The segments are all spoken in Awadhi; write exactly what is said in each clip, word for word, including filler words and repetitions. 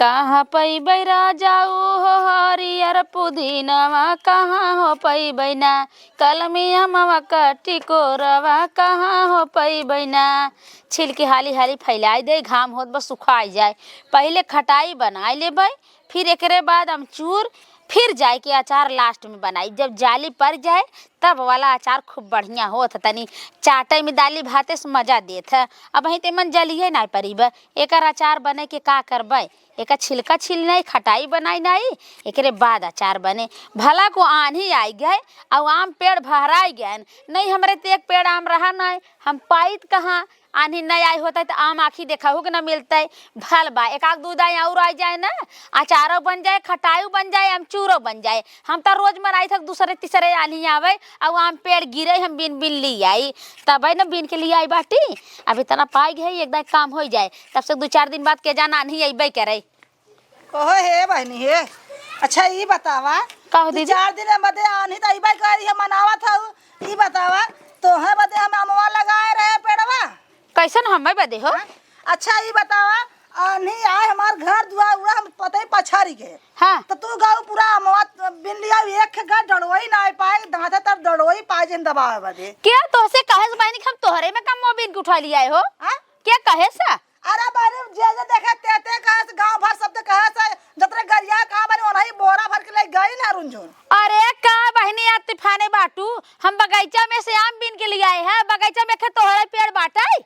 कहाँ पइबै राजाऊ हो हरियर पुदीनवा, कहाँ हो पइबै ना, कलमी अमवा का टिकोरवा, कहाँ हो पइबै ना। छिल के हाली हाली फैलाइ देइ, घाम होत बा सुखाइ जाए। पहिले खटाई बनाइ लेबै, फिर एकरे बाद अमचूर, फिर जाइके अचार last में बनाइब। जब जाली परि जाए, तब वाला अचार खूब बढ़िया होत ह, तनी चाटइ में दाली भाते से मजा देत ह। अबहीं त एमन जलिए नाहीं परी बा, एकर अचार बनइ के का करबै? एकर छिलका छिल नाहीं, खटाई बनाई नाहीं, एकरे बाद अचार बने। भला को आन्ही आइ गए अउ आम पेड़ भहराइ गएन, नहीं हमरे त एक पेड़ आम रहा नाहीं, हम पाइत कहाँ? आन्ही नहीं आइ होतइ त आम आँखी देखहू के न मिलतइ। भल बा, एक आध दू दाई अउर आइ जाए न, अचारो बन जाए, खटाइयो बन जाए, अमचूरो बन जाए। हम त रोज मनाइत ह, दूसरे तीसरे आन्ही आवइ अउ आम पेड़ गिरइ, हम बीन बीन ली आई, तबइ न बीन के ली आई बाटी। अब इतना पाइ गए, एक दाई काम होइ जाए, तब से दू चार दिन बाद के जान आन्ही अइबइ करइ। ओहो हे बहिनी हे, अच्छा ई बतावा, का हो दू दीदी? चार दिन बदे आन्ही त अइबे करी है, मनावत हऊ, ई बतावा, तोहे बदे हम अमवा लगाए रहे पेड़वा। कैसन हमें बदे हो? हाँ? अच्छा ई बतावा, आन्ही आए हमार घर दुआर उड़ा हम पतई पछारी गए। हाँ। त तू गऊ पूरा अमवा बिन लिया, एक खे घर डड़वई ना पाए, दांते तर डड़वई पाए जिन दबावे बदे। के तोहसे कहे से बहिनी कि हम तोहरे में कम बिन के उठा लिया हो? हाँ? के कहे से? अरे बहिनी, जे जे देखे ते ते कहे से, गाँव भर सब ते कहे से, जतरे गरिया कहाँ बनी, ओनही बोरा भर के ले गई ना रुंझुन। अरे का बहिनी, यार तूफाने बाटू, हम बगीचा में से आम बीन के ले आए हैं, बगीचा में खे तोहरे पेड़ बाटइ।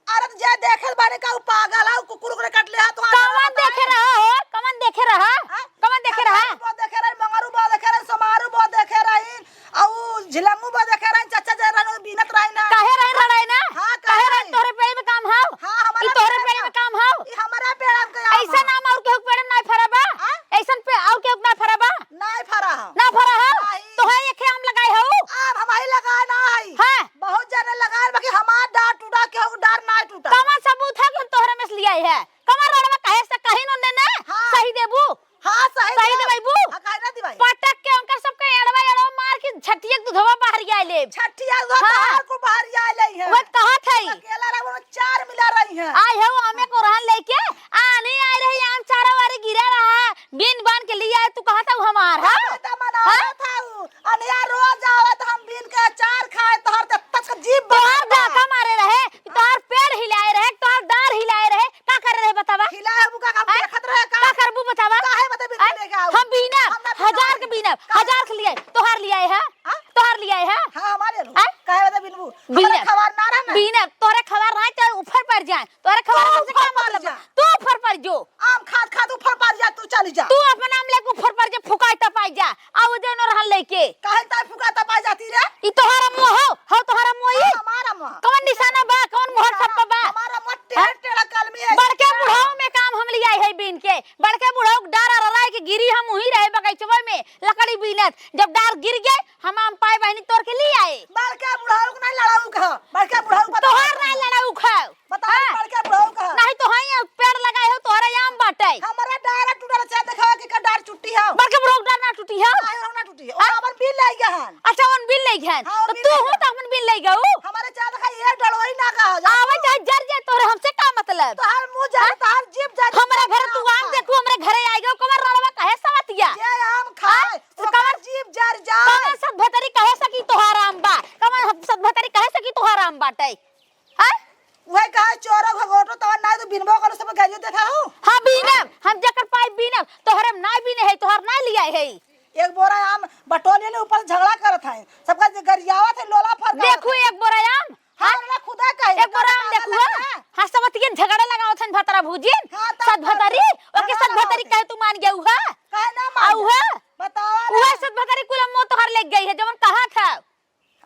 अरे त जे देखे बहिनी का उ पागल है, उ कुकुर ओकरे काट ले है, तो कवन देखे रहा हो, कवन देखे रहा? हाँ? कवन देखे रहा? हजारू बो देखे रही, मंगरू बो देखे रही, सोमारू बो देखे रही, अउ झिलंगू बा देखे रही, चच्चा जे रहन, बीनत रही ना। काहे रही, रड़ाई ना? हाँ, काहे काहे रही? रही? तोहरे पेड़ में काम हाव? हाँ, हमारा ई तोहरे पेड़ पेड़ में में। काम हाव? ई हमारा पेड़ में काम ऐसा हाव। नाम अउर केहू के पेड़ में नाहीं फरा बा? हाँ? ऐसन पे अउर केहू के नाहीं फरा बा? नाहीं फरा हाव। ना फरा हाव? नहीं। तोहरे एखे आम लगाए हऊ? आम हमही लगाए ना हई। हाँ। बहुत जने लगाए, बाकी हमार डार टूटा, केहू के डार नाहीं टूटा। कवन सबूत है कि हम तोहरे में से लियाए है? कवन रड़वा कहे से कहीं न उन्ने ना? हाँ। सही देबू? हाँ, सही सही दे। दिवाइबू? हाँ, काहे ना दिवाई? पटक के उनकर सबके एड़वा, एड़वा मार के झटिया के दुधवा बाहर आए लेब। झटिया दुधवा हाँ। बाहर को बाहर आए ले हैं। वो कहत है। अकेला रहो, चार मिला रही हैं। आए हो, हमें कोरहन लेके आनी आए रही, आम चारा वारी गिरा रहा, बीन बान के लिए आए, तू कहत हऊ हमार, हाँ? अबे त मनावत हाँ? हऊ, अनिया रोज आवत हम बीन के अचार खाए, तोहर त तक जीभ तोहार बंद बा। धक्का मारे रहे, तोहार पेड़ हिलाए रहे, तोहार डार हिलाए रहे, का करे रहे बतावा? हिलाए हबू का, हम हाँ? देखत रहे का? का करबू बतावा? काहे बदे बिन हाँ? लेके आऊ? हम बीनब, हम ना बीनब। हजार के बीनब, काहे? हजार के लिए, तोहार लिए है? हाँ? तोहार लिए है? हाँ, हमारे लो। हाँ? काहे बदे बिनबू? बीनब। हमारे खवार ना रहा ना? बीनब, तोहरे खवार रहा चाहे ऊपर पड़ जाए, तोहरे खवार तू हमसे का ऊपर पड़ मतलब जा। बा? तू ऊपर पड़ जो। आम खात खात ऊपर पड़ जा, तू चली जा। तू अपन आम लेके ऊपर पड़ जा, फुकाई तपाई जा। आ वो जौन रहन लेके। काहे ताई फुका तपा जाती रे? ई तोहरा मुँह हो, हो तोहरा मुँह ई? हाँ, हमारा मुँह। कौन निशाना बा, कौन मोहर हमारा, छप्पा बा? हमारा मुँह हाँ? टेढ़ टेढ़ कलमी है। बड़के बुढ़ऊ में काम हम लियाई है बीन के। बड़के बुढ़ऊ डारा रलाए के गिरी हम उही रहे बगैचवे में, लकड़ी बीनत। जब डार गिर गए, हम आम पाए बहिनी तोड़ के ले आए। बड़के बुढ़ऊ के नहीं लड़ाऊ कहा, बड़के बुढ़ऊ के तोहार नहीं लड़ाऊ खाओ। बताओ, हाँ। बड़के बुढ़ऊ का। नहीं तो हई पेड़ लगाए हो, तोहरे आम बाटे। हमारा डारा टूटल, चाहे देखावा कि का डार टूटी हो। बड़के बुढ़ऊ डार ना टूटी हो। काहे ना टूटी हो? हाँ? अपन बिन ले गए हन। अच्छा, उन बिन ले गए हन। हाँ, तो बिन तू ले हूँ गए। तो अपन बिन ले गऊ। हमारे चाहे देखा, ये डड़ोई ना कहा जा। आवे चाहे जर जाए, तोहरे हमसे का मतलब? तोहार मुँह जर, हाँ? तोहार जीभ जर, हमरा तोहार घर तू आम आम खाए। देखू, हमरे घरे आइ गऊ, कमर रड़वा कहे सवतिया? ये आम खाए, हाँ? ओकर कमर जीभ जर जाए। कमर सब भतरी कहे सकी तोहार आम बा। कमर सब भतरी कहे सकी तोहार आम बाटे। हाँ? उहे कहा, चोरो घगोटो तवन नाई तो बिनबो करो, सब गाड़ियों देखा हो। हाँ, बीनब। हम जेकर पाई बीनब, तोहरे नाई बीने है, तोहर नाई लिया है। एक बोरा आम बटोलिए ने ऊपर झगड़ा करत है, सबका जे गरियावत है, लोला फरकावत देखू है। एक बोरा आम, हाँ, हाँ? हमरा खुदा कहे, एक बोरा आम पागल देखू, है हाँ? ना? हाँ, सब अतियन झगड़ा लगावत है, भतरा भूजिन, हाँ, तब सत का? भतरी, ओके झगड़ा सत भतरी लगावत है। कहे तू मान गया, उहा? काहे ना मान आऊ गया? है? बतावा ना। उहे सत भतरी कुल अम्मो तोहर ले गई है, जवन कहा था।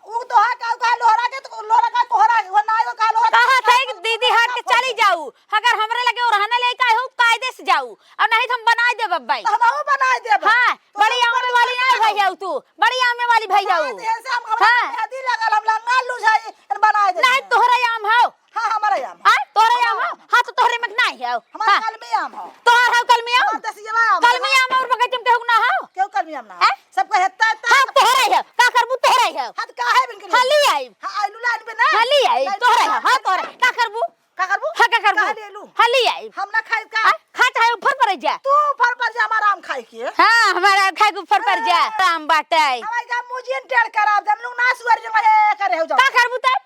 उ तोहार का, का लोहरा के, तो लोहरा का तोहरा, वो ना, वो का लोहरा कहा का था कि तोहरा दीदी का हट के फोन चली है। जाऊ, अगर हमरे लगे ओरहना लेके आए हो, कायदे से जाऊ, और नहीं तो हम बनाए देब अब्बाई। तो हमहू बनाए देब। हाँ, तो बड़ी सब आमे वाली बनाए ना देब। भैया तू, बड़ी आमे वाली भैया बनाए हऊ। दे से हम, हमरा हाँ। मेहंदी लगल, हम लंगा लुझाई, बनाए देब। नहीं, तोहरा आम हऊ। हाँ, हमारा आम है। हाँ, तोहरे आम हमारा हो? आम। हाँ, तो तोहरे में नाई है। हमारा हाँ। कलमी आम हो। तोहर हो कलमी आम? हमारा देसियवा आम है। कलमी आम और बगैचा में केहू ना हो? केहू कलमी आम ना हो। हैं? सबका हेत्ता, हेत्ता, हाँ, हेत्ता। तोहरे है। का करबू, तोहरे है। हाँ, तो का है बिन के हाँ, लिए? ले आई। हाँ, आइलू लाइन पे ना। हाँ, ले आई। लाइन तोहरे पे है। ना। हाँ, तोहरे। का करबू? का करबू? हाँ, का करबू? का ले लू? हाँ, ले आई। हम ना खाई का? हाँ, खा चाहे ऊपर पर जा। तू ऊपर पर जा, हमार आम खाई के। हाँ, हमार आम खाई के ऊपर पर जा। हाँ। आम बाटे। हमारे का मुझे टेढ़ कराब, जब लोग ना सुअर जो है करे हो जाओ। का करबू तब?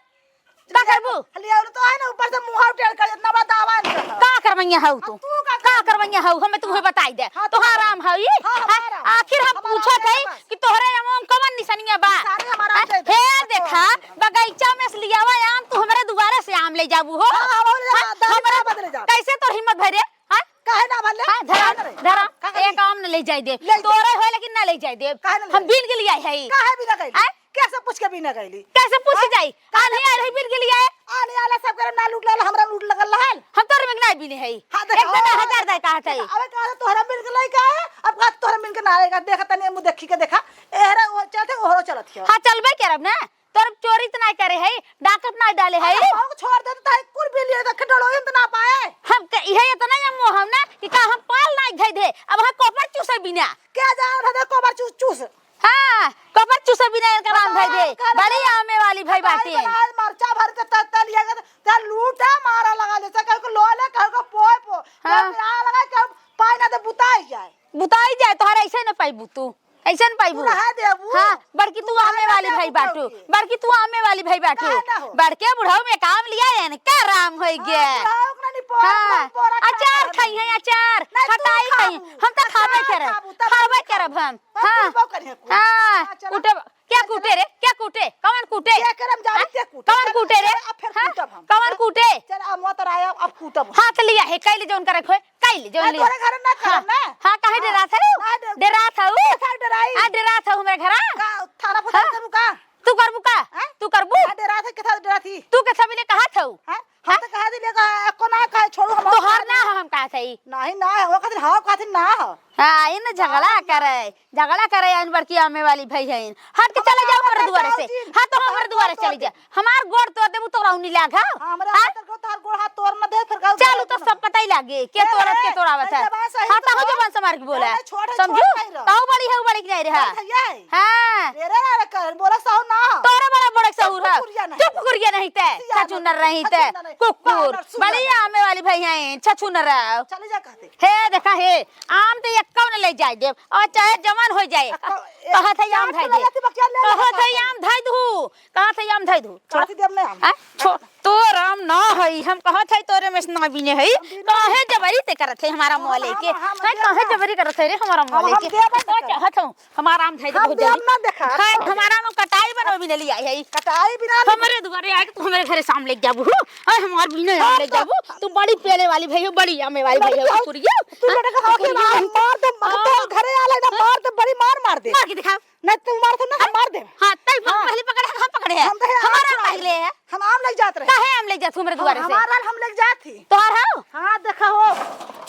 का करबू? खाली और तो है ना, ऊपर से मुंह टेढ़ कर, इतना बड़ा दावा नहीं करता। का करवैया हऊ तू? हाँ, तू का का करबू? करवैया हऊ? हमें तुम्हें बताई दे। हाँ, तू तोहार आम हऊ ई? हाँ, हाँ, हमार आम। आखिर हम हमार पूछत आम है बस। कि तोहरे आम कवन निसनिया बा? निसानी हमार आम हाँ? दे दे। हे देखा, बगीचा में से लियावा आम, तू हमरे दुआरे से आम ले जाबू हो? हाँ, हाँ, ले जा, हाँ? दस हमरे रुपया बदले जा। कैसे तोर हिम्मत भरे? हाँ? काहे ना भले? हाँ, धरा, काहे ना रे? धरा। का करी? एक आम न ले जाए देब। ले जा। तोरे होए लेकिन ना ले जाए देब। काहे ना ले हम जाए? बीन के लिए आई है। काहे बीन गइली? आय? कैसे पूछ के बीन गइली? कैसे पूछ हाँ? जाई? काहे आन्ही ना आए रही बीन के लिए आए? आने वाला सब करे ना लूट लगल, हमरा लूट लगल रहल। हम तोरे में ना बीने है। हाँ, देखा, एक दिन ओ, हजार दाई कहा था। अबे कहा था तोहरा बीन के लाई का है? अब कहा तोहरा बीन के ना आएगा। देखा तनी मुँह देखी के देखा। एहरा वो चलते ओहरो चलत हियो। हाँ, चलबे करब ना। तोर चोरी त नाय करे है, डाकत नाय डाले है। अरे, हम छोड़ दे त ताई कुल बिल ये देखे डोलोइन त ना पाए। हम के इहे इतना या मोह हम ना कि का हम पाल नाय धई दे। अब हम कोपर चूसे बिना। के जान रहे कोपर चूस, चूस। हाँ, कोपर चूसे बिना इनका नाम धई दे। हाँ, बड़ी आमे वाली भाई बाटे। बनाए, मरचा भर के त-, तलिया के त लूटा मारा लगा ले, से कहू के लो ले, कहू के पोए पो। हाँ। कहू के आ लगा, कहू पाई ना दे बुताई जाए। बुताई जाए, तोहरा ऐसे न पाइबू तू। ऐसन पाइबू। तू रहा देबू। हाँ, बड़की तू तू रहा आमे ना वाली देबू भाई बाटू। कहू के। बड़की तू आमे वाली भाई बाटू। काहे ना हो? बड़के बुढ़ऊ में काम लिया है न, का राम होई गे? हाँ, बुढ़ऊ के ना निपोरा, हाँ, पोरा खा अचार रहे खाई हैं। है, अचार। नहीं, तू खटाई खाई। खाबू। हम तो अचार खाबे करब। खाबू, तब खाबे तू करब खाबू। हम। तब हाँ। तू करिहे कुल। हाँ, हाँ, चला। कुटे, क्या चला, कुटे चला। रे? क्या कुटे? कौन कुटे? जे करम जाबी हाँ? ते कुटे। कौन चला, कुटे रे? चला, अब फिर हाँ? कूटब हम। कौन हाँ? कुटे? चल, अब मत राय, अब कूटब हम। हाँ, तो लिया है, कैले जौन करे खोए। कइल, जौन आ, लिया। तोरे घरे ना हाँ, करब ना। हाँ, काहे हाँ। डेरात हऊ? ना डेराब। डेरात हऊ? का डेराई? आ, डेरात हऊ हमरे घरा? का थाना फसाद हाँ? करबू का? तू करबू का? हाँ? तू करबू? ना डेरात है, केथा डेरात ही? तू केथा बिने कहत हऊ? हाँ? हम हाँ? तो कहा दिले का, एको ना कहे, छोड़ू हम तोहार ना हो, हम कहत हई। नहीं, ना हो, कहत हई, हाँ, कहत हई, ना हो। हाँ, ई ना झगड़ा करे, झगड़ा करे, आइन बड़की आमे वाली भई हईन। हट के चले जाओ हमरे दुआरे से। हाँ, तो हमरे दुआरे चली जा। हमार गोड़ तोड़ देबू, तोरा उनी लाग, हाँ? हमरा हाँ? अंदर को तार गोड़ हाथ तोड़ न दे, फिर गाँव चल, उ तो सब पता ही लागे, के ए, तोड़त, के ए, तोड़ावत ए, है। जबान सही हाँ, से तहु बोल। जबान संभार के बोला। ए, छोट है, समझू? छोट नहीं रह। तहु बड़ी है, उ बड़ी नहीं रहा। बड़ भैया है। हाँ। रे, रे, रे, कर, बोला सहू ना। तोरे बड़ा बड़े सहू रहा। कुकुरिया नहीं। चुप कुकुरिया नहीं ते। सियार छछुनर नहीं, नहीं ते। छछुनर नहीं। कुकुर। बानर, सुअर बड़ी नहीं। आमे वाली भई हैं, छछुनर रहो। चले जा कहते। हे, देखा हे, आम तो एक्कौ न ले जाए देब, और चाहे जवान हो जाए। एक्कौ, ए, कहत है आम चार धाई किलो दे। लेती बकिया ले ले कहत है कहते। आम धाई दू। कहाँ से आम धई दू? छोड़। कहाँ से देब नहीं आम? हैं? छोड़। तोर आम ना हई, हम कहत हई तोरे में से ना बीने हई। हम बीने काहे हई। जबरी ते करत है हमारा हम, मुँह हम, लेके? हम, हम हैं, देब काहे ना। जबरी करत है रे हमारा मुँह हम, हम लेके? देब ना तो देब। चाहत हूँ, हमारा आम धई दे हम बहुत देब जल्दी। ना देखा। हैं, हमारा आम कटाई बनो बीने लिया है। कटाई बिना नहीं। हमरे दुआरे आके तू हमरे घरे से आम लेके जाबू, हु? हैं, हमार बीने आम हम लेके तो जाबू। तू बड़ी पेड़े वाली भई हो, बड़ी आमे वाली भई हो, लड़का, कुकुरिया। तू लड़का हैं, हो के कुकुरिया मार, नहीं। मार दे, मार दे, हाँ। घरे आ ले ना, मार दे, बड़ी मार, मार दे। मार के दिखा। नहीं, तू मार तो ना, हम मार देब। हाँ, तई हम हाँ। पहले पकड़े, हम पकड़े हैं। हम तो है, हमारा आम आम पहले है। हम आम ले जात रहे। काहे आम ले जात हमरे दुआरे से? हमारा हम ले जात ही। तोहार हो? हाँ, देखा हो।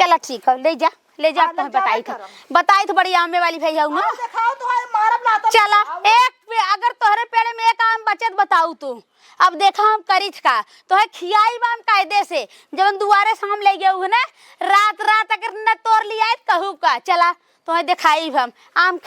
चला ठीक है, ले जा, ले जा, हाँ, ले तुम्हें जाबे बताई था। करम। बताई तो बड़ी आमे वाली भई हऊ ना। हाँ, देखाओ तो है, मारब लात चला, दिखाओ। एक पे-, अगर तोहरे पेड़े में एक आम बचत बताऊ तू। अब देखा हम करी का, तोहे खियाई बा हम कायदे से। जवन दुआरे से आम ले गए हुए ना, रात, रात अगर न तोड़ लिया है, कहू का, चला, तोहे देखाई हम। आम